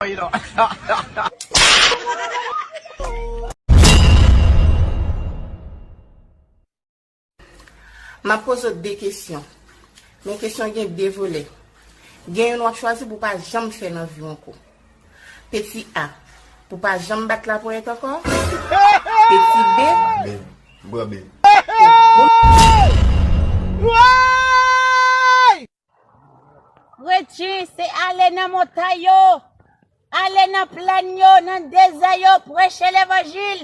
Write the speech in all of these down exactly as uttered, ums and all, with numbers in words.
M ap poze w de kesyon. Men kesyon gen de volè. Gen youn w ap chwazi pou w pa janm fè nan vi w ankò. Peti A, pou w pa janm bat laponyèt ankò. Peti B. B. M pran B. Kretyen, se ale nan montay yo, ale nan plèn yo, nan dezè yo, preche levanjil.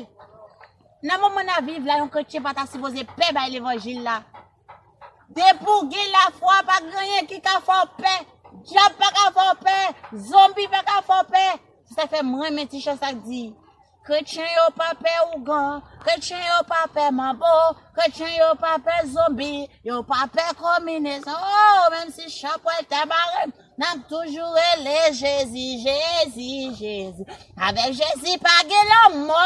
Nan moman n ap viv la, yon kretyen pa ta sipoze pè bay levanjil la. Depi w gen lafwa, pa gen anyen ki ka fè w pè. Dyab pa ka fè w pè. Zonbi pa ka fè w pè. Se sa k fè m renmen ti chan sa k di, Kretyen yo pa pè ougan, kretyen yo pa pè manbo, kretyen yo pa pè zonbi, yo pa pè konbinezon. Oh, menm si chan pral ta bare m, n ap toujou rele Jezi, Jezi, Jezi. Avèk Jezi pa gen lanmò,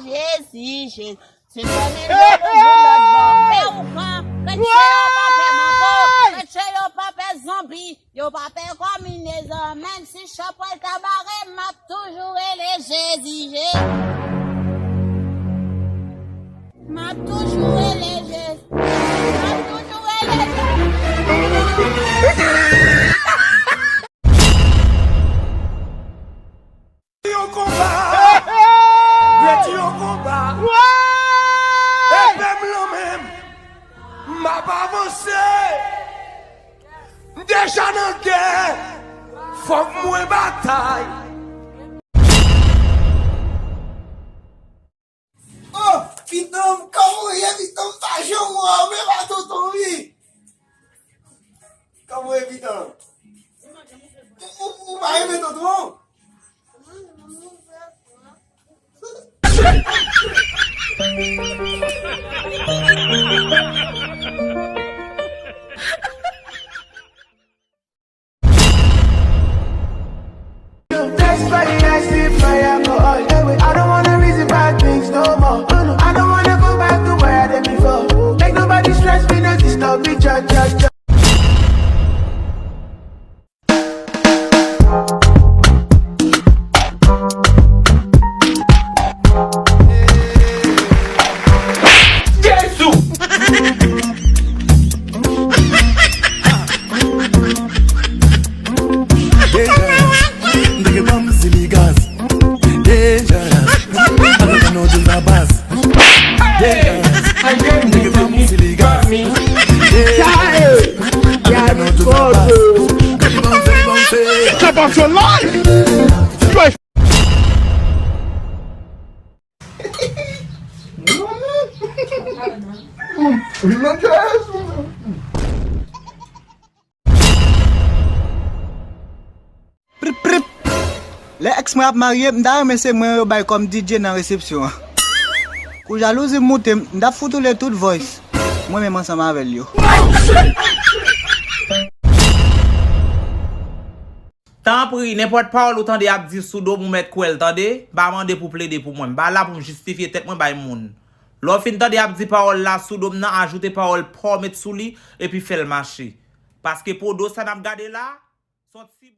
Jezi, Jezi. Se fèmen je nou pou lòt bò. Pè ougan, kretyen yo pa pè manbo, kretyen yo pa pè zonbi, yo pa pè konbinezon. Menm si chan pral ta bare m, m ap toujou rele Jezi, Jezi. M ap toujou rele Jezi. M ap toujou rele Jezi. Yon konba! Rete yon konba! Epe m lan men m! M ap avanse! M deja nan gè! Fòk mwen batay! Oh, pitan m, kòman w ye, pitan m? Pa janm wè w, men pa tonton wi. Kòman w ye, pitan m? Ou, ou, ou pa renmen tonton? Taste for the nasty fire go all the way. I don't wanna reason bad things no more. Uh, no, I don't wanna go back to where I did before. Make nobody stress me, no disturb me, cha, cha, cha. Jezi! Dangerous. M te gen fanm siligas. Dangerous. Avèk nou tout la baz. Dangerous. M te gen fanm siligas. Dangerous. Avèk nou tout la baz. Gade bounce, bounce. Top of your life! Prip, prip. Lè èks mwen ap marye, m ta renmen se mwen yo bay kòm D J nan resepsyon an. Kou jalouzi m moute m, m t ap fout oule tout voice mwen menm ansanm avè l yo. Tanpri, nenpòt pawòl ou tande y ap di sou do m, ou mèt kwè l, tande? M pa mande pou w plede pou mwen. M pa la pou m jistifye tèt mwen bay moun. Lè w fin tande y ap di pawòl la sou do m nan, ajoute pawòl pa w met sou li, epi fè l mache. Paske podo sa n ap gade la, s on ti